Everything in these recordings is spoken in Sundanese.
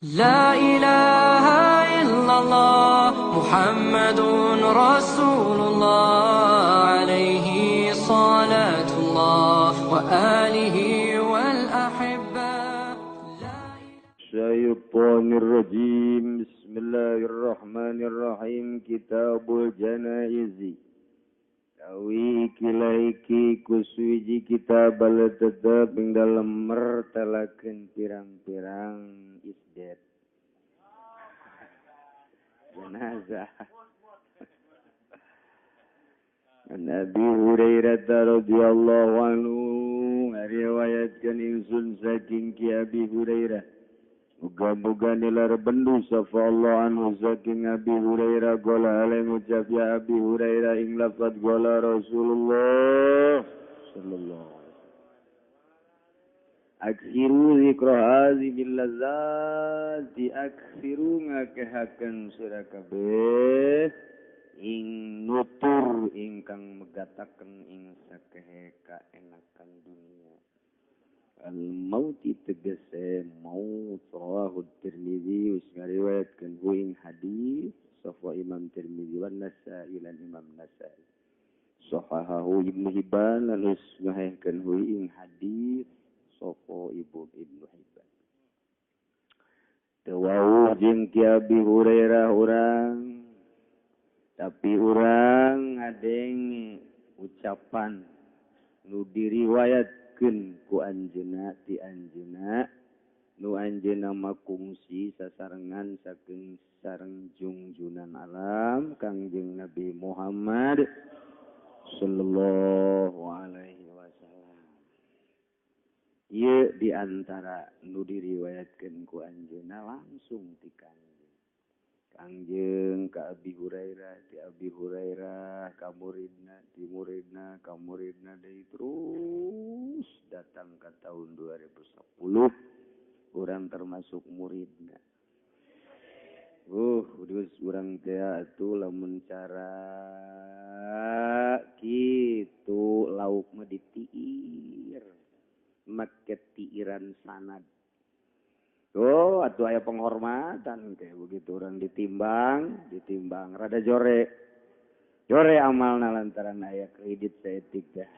La ilaha illallah Muhammadun Rasulullah alaihi salatullah wa alihi wal ahibba. Syaitanir rajim. Bismillahirrahmanirrahim. Kitabul Janaizi. Tawi kilaiki kusuiji kitab tetep ing dalem mertelakeun pirang-pirang isdet jenazah. Nabi Hurairah radhiyallahu anhu ngariwayatkeun ingsun saking Ki Abi Hurairah. Muga-muga nilar bendu sapa Allah anhu saking Abi Hurairah gola ale ngucap ya Abi Hurairah ing lafaz gola Rasulullah sallallahu alaihi wasallam. Aksiru zikra hazimil lazati, aksiru ngakehaken sira kabeh ing nutur ingkang megataken ing sakehe kaenakan dunia. Al-mauti tegese maut, rawahu Tirmizi wis ngariwayatkeun hu ing hadis sapa Imam Tirmizi wan Nasa'i lan Imam Nasa'i. Sahahahu Ibnu Hibban lan wis ngahehkeun hu ing hadis sapa Ibnu Hibban. Teu wau jeung Ki Abi Hurairah urang, tapi urang ngadenge ucapan nu diriwayat ku anjeuna ti anjeuna nu anjeuna makungsi sasarengan saking sareng jungjunan alam Kangjeng Nabi Muhammad sallallahu alaihi wasallam. Ieu di antara nu diriwayatkeun ku anjeuna langsung ti Kangjeng. Kangjeng ka Abi Hurairah, ti Abi Hurairah ka muridna, ti muridna ka muridna deui terus datang ke tahun 2010 urang termasuk muridna. Geus urang teh atuh lamun cara kitu lauk mah ditiir make tiiran sanad. Oh, atuh aya penghormatan kayak begitu orang ditimbang, ditimbang rada jore. Jore amalna lantaran aya kredit saeutik teh.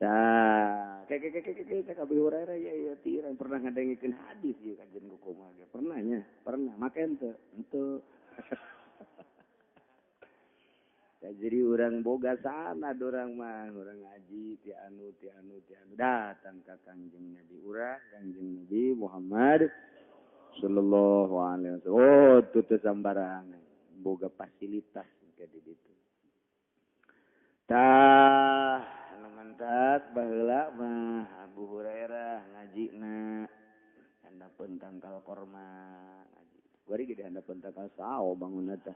Tah, kayak cek Abi Hurairah ya ya tiiran pernah ngadengikeun hadis ieu kajen kumaha ge. Pernah nya, pernah make henteu? Henteu. Jadi orang boga sanad orang mah, orang ngaji ti anu ti anu ti anu datang ka Kangjeng Nabi urang, Kangjeng Nabi Muhammad sallallahu alaihi wasallam. Oh, teu teu sambarangan, boga fasilitas ka di ditu. Tah, anu mantak baheula mah Abu Hurairah ngajina handapeun tangkal korma ngaji. Bari ge handapeun tangkal sao bangunna teh.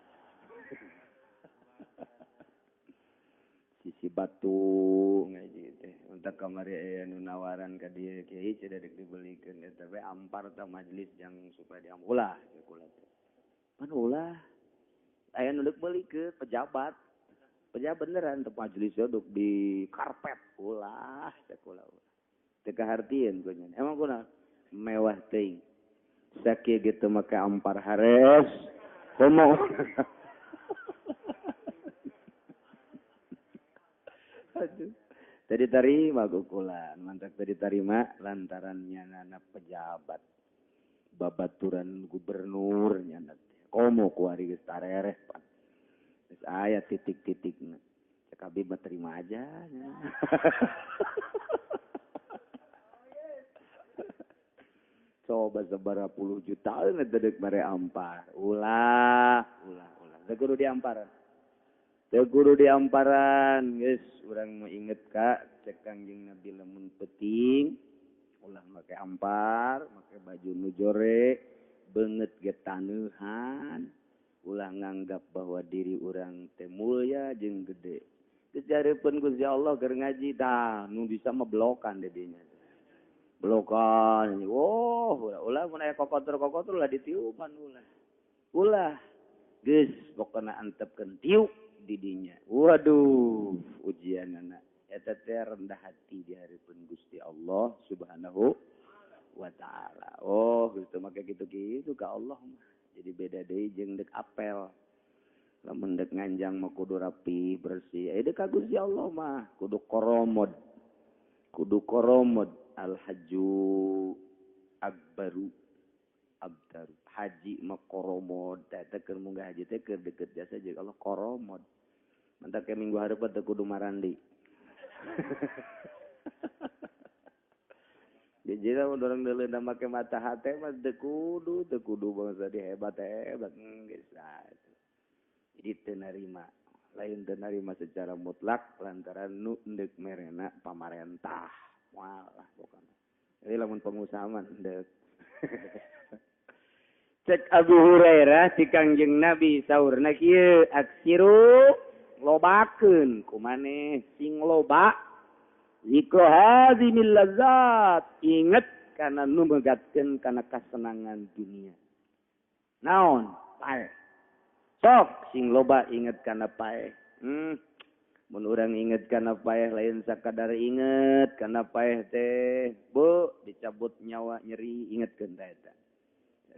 Sisi batu ngaji teh untuk kamari aya nu nawaran ka dieu kiai cenah rek dibelikeun eta we ampar ta majelis jang supaya diam ulah kula teh. Pan ulah aya nu deuk meulikeun pejabat. Pejabat beneran teh majelis duk di karpet ulah teh kula. Teu kahartieun ku nya. Emang kunaon mewah teuing. Sakieu gitu make ampar hares komo. Aduh. Tadi tarima kukulan, mantap tadi tarima lantaran nyanana pejabat, babaturan gubernur nyana. Komo kuari geus tarereh pan. Geus aya titik-titikna. Cek abi mah terima aja. Coba sabaraha puluh juta eta deuk mere ampar. Ulah, ulah, ulah. Teu kudu diamparan. Teu kudu diamparan, geus urang mah inget ka cek Kangjeng Nabi lamun penting ulah make ampar, make baju nu jore, beungeut ge taneuhan, ulah nganggap bahwa diri urang teh mulya jeung gede. Geus dihareupeun Gusti Allah keur ngaji tah nu bisa mah blokan di dinya. Blokan, oh ulah mun aya kokotor-kokotor ulah ditiupan ulah. Ulah geus pokona antepkeun tiup didinya. Waduh, ujian anak. Eta teh rendah hati di hareupeun Gusti Allah Subhanahu wa ta'ala. Oh, gitu make kitu-kitu ka Allah mah. Jadi beda deui jeung deuk apel. Lamun deuk nganjang mah kudu rapi, bersih. Deuk ka Gusti Allah mah kudu koromod. Kudu koromod al hajju akbaru abdaru. Haji mah koromod, eta keur munggah haji teh keur deukeut jasa jeung Allah koromod. Mantak ke minggu hareupeun teu kudu marandi. Jadi lamun urang deuleu make mata hate mah teu kudu bangsa di hebat-hebat geus. Jadi teu narima, lain teu narima secara mutlak lantaran nu endek merena pamarentah. Walah pokona. Jadi lamun pengusaha mah endek. Cek Abu Hurairah ti Kangjeng Nabi saurna kieu aksiru lobakeun kumaneh sing loba zikra hazimil lazat, inget kana nu megatkeun kana kasenangan dunia. Naon? Paeh. Sok sing loba inget kana paeh. Mun urang inget kana paeh lain sakadar inget kana paeh teh, bu dicabut nyawa nyeri ingetkeun ta eta.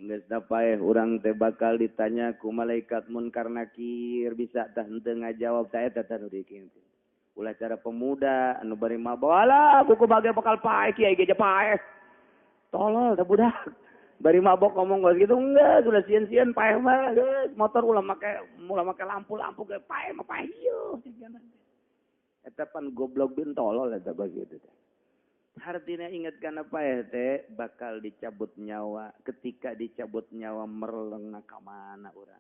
Geus da paeh urang teh bakal ditanya ku malaikat munkar nakir bisa tah henteu ngajawab ta eta tah nu diinget. Ulah cara pemuda anu bari mabok, alah buku bagai bakal paeh kiai ge paeh. Tolol tah budak. Bari mabok ngomong geus kitu enggak, sudah sieun-sieun paeh mah geus motor ulah make lampu-lampu ge paeh mah paeh ieu. Eta pan goblok bin tolol eta bagitu teh. Artinya ingat kana paeh teh bakal dicabut nyawa. Ketika dicabut nyawa merleng ka mana urang.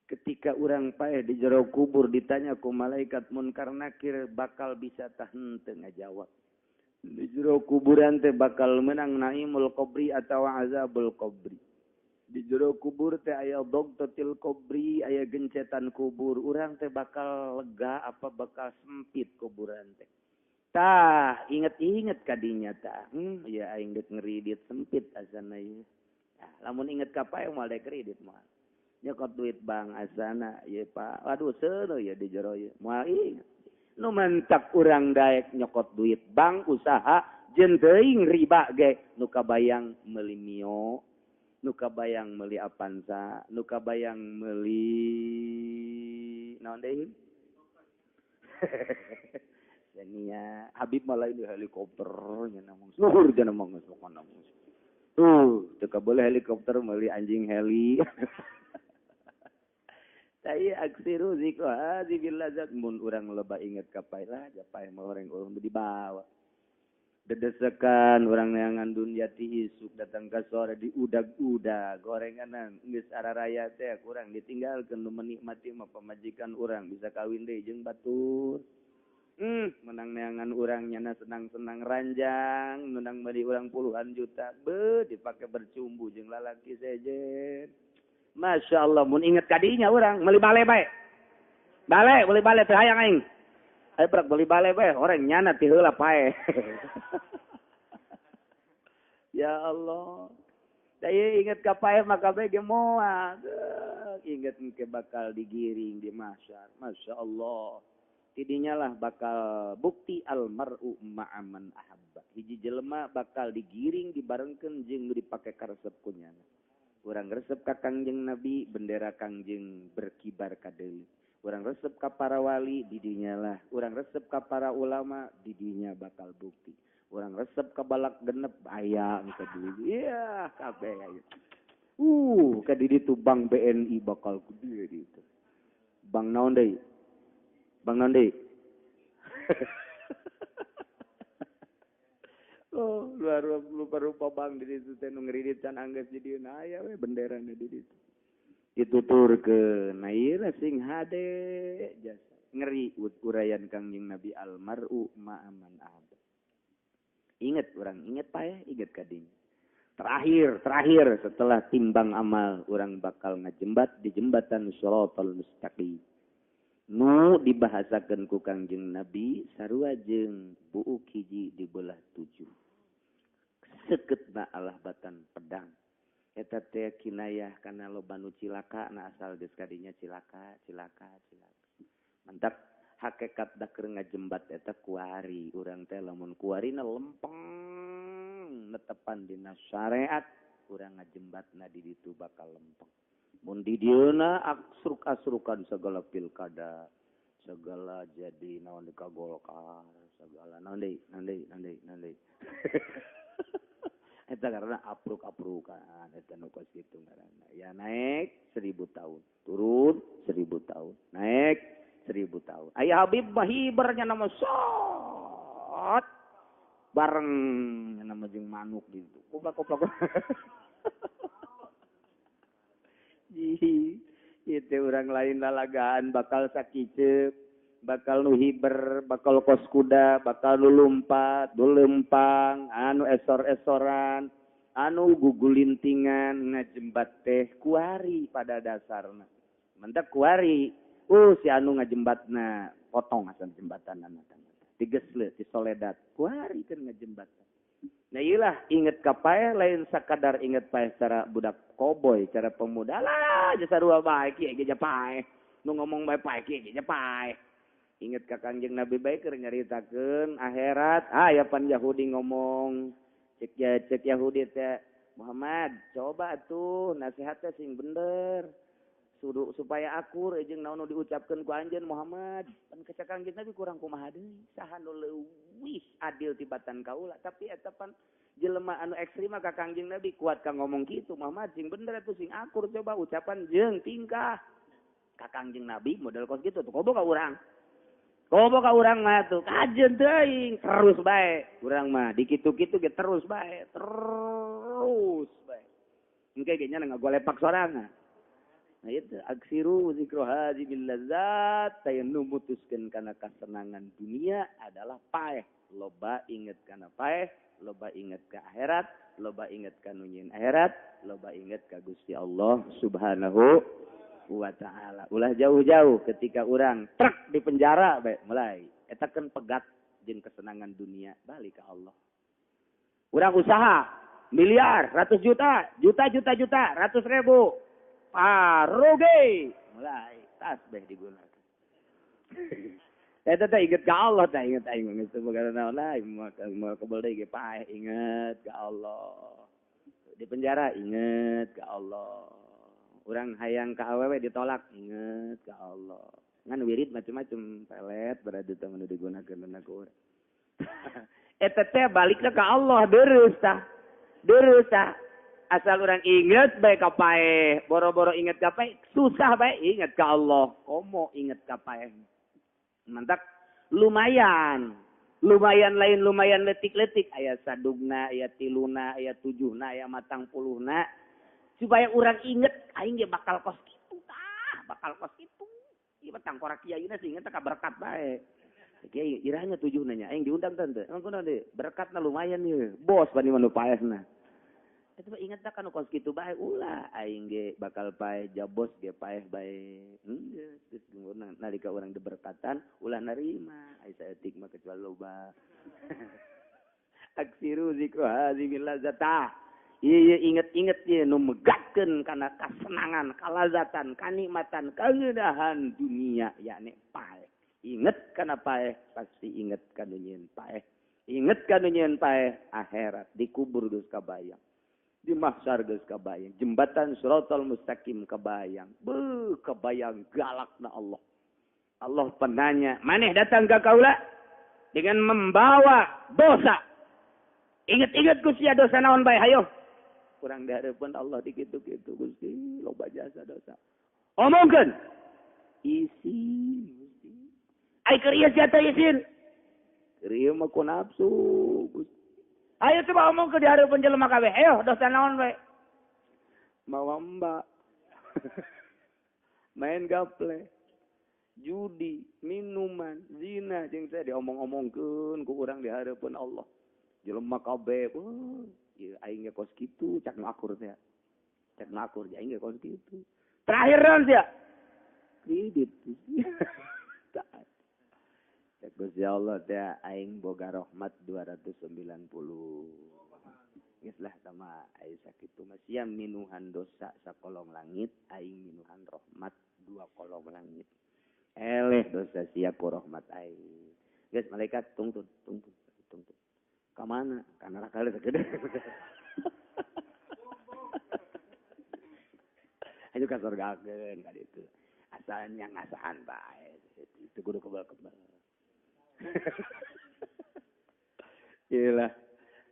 Ketika urang paeh di jero kubur ditanya ku malaikat munkar nakir bakal bisa tah henteu ngajawab. Di jero kuburan teh bakal menang naimul qabri atawa azabul qabri. Di jero kubur teh aya dogtatil qabri, aya gencetan kubur. Urang teh bakal lega apa bakal sempit kuburan teh. Tah, inget-inget kadinya tah. Ya aing deuk ngeridit sempit asana ieu. Nah, lamun inget ka paeh moal dek kredit moal. Nyokot duit bank asana ieu Pak. Waduh seuneu ya di jero ieu. Moal inget. Nu mentak urang daek nyokot duit bank usaha jeung teuing riba ge nu kabayang meuli Mio, nu kabayang meuli Avanza, nu kabayang meuli naon deui? Nia Habib malah ini helikopter nya namung luhur nya namung pokona. Tuh, teu kaboleh helikopter meuli anjing heli. Saya aksiru zikra hadzibil lazat mun urang loba inget ka paeh lah japaeh mah orang urang dibawa. Dedesekan urang neangan dunia ti isuk datang ka sore diudag-udag gorenganan geus araraya teh kurang ditinggalkeun nu menikmati mah pamajikan urang bisa kawin deui jeung batur. Menang neangan urang nyana senang-senang ranjang, menang meuli urang puluhan juta, beuh dipake bercumbu jeung lalaki sejen. Masya Allah, mun inget kadinya urang meuli bale bae. Bale, meuli bale teu hayang aing. Ayo prak meuli bale bae, orang nyana ti heula pae. Ya Allah. Daya inget ka pae maka bae ge moal. Inget engke bakal digiring di mahsyar. Masya Allah. Tidinya lah bakal bukti almaru ma'aman ahabba. Hiji jelema bakal digiring dibarengkeun jeung nu dipake karesep ku nyana. Urang resep ka Kangjeng Nabi, bendera Kangjeng berkibar ka deui. Urang resep ka para wali, didinya lah. Urang resep ka para ulama, didinya bakal bukti. Urang resep ka balak genep aya ka deui. Iya, kabeh aya. Ka di ditu Bank BNI bakal gede ditu. Bank naon deui? Bang Nandi. Oh, luar rupa-rupa bang di situ teh nu ngridit can anggeus di dieu aya we benderana di ditu. Dituturkeun, na sing hade jasa. Ngeri uraian Kangjeng Nabi almaru ma'aman ahab. Ingat urang, inget paeh, inget kadinya. Terakhir setelah timbang amal urang bakal ngajembat di jembatan Shiratal Mustaqim. Nu dibahasakeun ku Kangjeng Nabi sarua jeung buuk hiji di belah tujuh. Sekeutna Allah batan pedang. Eta teh kinayah kana loba nu cilaka na asal geus kadinya cilaka cilaka cilaka. Mantap hakekat da keur ngajembat eta kuari urang teh lamun kuarina lempeng penetepan dina syariat urang ngajembatna di ditu bakal lempeng. Mun di dieuna asruk-asrukan segala pilkada, segala jadi naon di ka Golkar, segala naon deui, naon deui, naon deui, naon deui. Eta karena apruk-aprukan eta nu kos kitu ngaranna. Ya naik 1000 tahun, turun 1000 tahun, naik 1000 tahun. Aya Habib mah hibernya nama sot bareng nama jeung manuk gitu. Koplak-koplak. Ji, itu orang lain lalagaan bakal sakiceup, bakal nu hiber, bakal kos kuda, bakal nu lumpat, nu lempang, anu esor-esoran, anu gugulintingan ngajembat teh kuari pada dasarna. Mentak kuari, si anu ngajembatna potong asan jembatanna digesle, disoledat, kuari kan ngajembat. Nah iyalah inget ka paeh lain sakadar inget paeh cara budak koboy, cara pemuda lah jasa sarua bae kieu ge paeh. Nu ngomong bae paeh kieu ge paeh. Inget ka Kangjeng Nabi bae keur nyaritakeun akhirat, aya pan Yahudi ngomong, cek Yahudi teh, Muhammad, coba atuh nasihatnya sing bener. Supaya akur jeung naon nu diucapkeun ku anjeun Muhammad. Pan ka Kangjeng Nabi kurang kumaha deui, saha nu leuwih adil tibatan kaula, tapi eta pan jelema anu ekstrim ka Kangjeng Nabi kuat ka ngomong kitu, Muhammad sing bener atuh sing akur coba ucapan jeung tingkah. Ka Kangjeng Nabi model kos kitu tuh kobo ka urang. Kobo ka urang mah tuh kajeun teuing terus bae. Urang mah dikitu-kitu ge terus bae, terus bae. Engke ge nya ngagolepak sorangan. Nah itu aksiru zikru hadhil ladzat tayanu mutuskeun kana kasenangan dunia adalah paeh. Loba inget kana paeh, loba inget ka akhirat, loba inget ka nu nyieun akhirat, loba inget ka Gusti Allah Subhanahu wa ta'ala. Ulah jauh-jauh ketika urang truk di penjara bae mulai eta kan pegat jeung kesenangan dunia balik ke Allah. Urang usaha miliar, ratus juta, juta juta juta, ratus ribu. Rugi mulai tasbih digunakan. Eta teh inget ka Allah teh inget aing geus teu boga naon lain moal kebel deui ge paeh inget ka Allah. Di penjara inget ka Allah. Urang hayang ka awewe ditolak inget ka Allah. Ngan wirid macam-macam pelet berarti teh nu digunakeun na ku urang. Eta teh balikna ka Allah deureuh tah. Deureuh tah. Asal orang inget bae ka paeh, boro-boro inget ka paeh, susah bae inget ka Allah. Komo inget ka paeh. Mantak lumayan. Lumayan lain lumayan letik-letik aya sadugna, aya tiluna, aya tujuhna, aya matang puluhna. Supaya orang inget aing ge bakal kos kitu tah, bakal kos kitu. Ieu mah tangkorak kiaina sih inget ka berkat bae. Kiai irahnya tujuhna nya aing diundang teh. Emang kunaon deui? Berkatna lumayan ieu. Bos bani mah nu paehna. Eta mah inget kan kos kitu bae ulah aing ge bakal paeh jabos ge paeh bae. Geus nalika urang diberkatan ulah narima ai saeutik mah kecuali loba. Aksiru zikru hadhil ladzata. Ieu inget-inget ieu nu megatkeun kana kasenangan, kalazatan, kanikmatan, kagedahan dunia yakni paeh. Inget kana paeh pasti inget ka nu nyieun paeh. Inget ka nu nyieun paeh akhirat dikubur geus kabayang. Di mahsyar geus kabayang, jembatan Shiratal Mustaqim kabayang. Beuh kabayang galakna Allah. Allah penanya, maneh datang ka kaula dengan membawa dosa. Ingat-ingat ku sia dosa naon bae hayo. Kurang dihareupeun Allah dikitu-kitu Gusti, loba jasa dosa. Omongkeun. Isin Gusti. Ai keur ieu sia teh isin. Keur ieu mah ku nafsu Gusti. Ayo coba omong ke di hareupeun jelema kabeh. Ayo dosa naon we? Mawa mbak. Main gaple. Judi, minuman, zina jeung teh diomong-omongkeun ku urang di hareupeun Allah. Jelema kabeh, ieu aing ge kos kitu, cak nu akur teh. Cak nu akur aing ge kos kitu. Terakhir naon sia? Kredit. Gusti Allah teh aing boga rahmat 290. Geus lah tama ai sakitu mah sia minuhan dosa sakolong langit, aing minuhan rahmat dua kolong langit. Eleh dosa sia ku rahmat aing. Geus malaikat tungtun tungtun tungtun. Ka mana? Ka neraka sagede. Ayo ka surgakeun ka ditu. Asal nya ngasaan bae. Itu kudu kebal-kebal. Iyalah.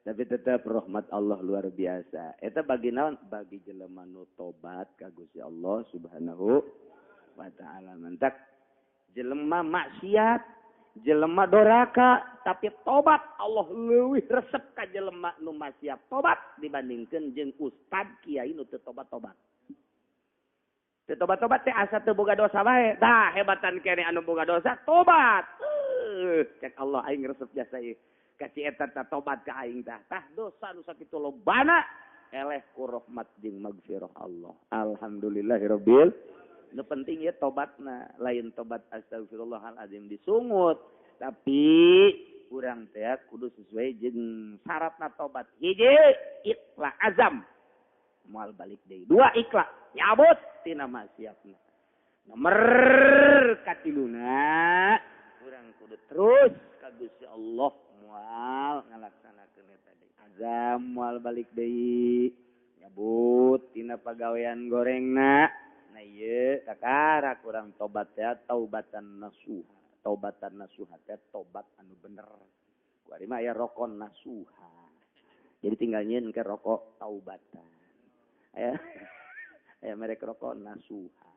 Tapi tetap rahmat Allah luar biasa. Eta bagi naon? Bagi jelema nu tobat ka Gusti Allah Subhanahu wa taala. Mantak jelema maksiat, jelema doraka tapi tobat, Allah leuwih resep ka jelema nu maksiat tobat dibandingkeun jeung ustad kiai nu teu tobat-tobat. Teu tobat-tobat teh asa teu boga dosa bae. Tah hebatan kene anu boga dosa tobat. Cek Allah aing resep jasa ieu. Kasih eta tah tobat ka aing tah. Tah dosa nu sakitu lobana eleh ku rahmat jeung magfirah Allah. Alhamdulillahirabbil. Nu penting ya tobatna, lain tobat astagfirullahalazim disungut, tapi urang teh kudu sesuai jeung syaratna tobat. Hiji, ikhla azam. Moal balik deui. Dua, ikhla nyabut tina maksiatna. Nomor katiluna urang kudu terus ka Gusti Allah moal ngalaksanakeun eta deui. Azam moal balik deui. Nyabut tina pagawean gorengna. Nah ieu kakara kurang tobat teh taubatan nasuha. Taubatan nasuha teh tobat anu bener. Ku ari mah aya rokon nasuha. Jadi tinggal nyieun ke rokok taubatan. Aya aya merek rokok nasuha.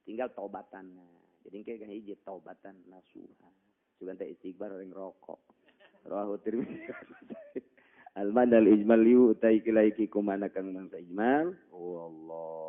Tinggal taubatanna. Jadi engke kan hiji taubatan nasuha. Sugan teh istighfar ring rokok. Rawahu Tirmizi. Al-madal ijmal liu utaiki laiki kumana kang mangsa ijmal. Wallah.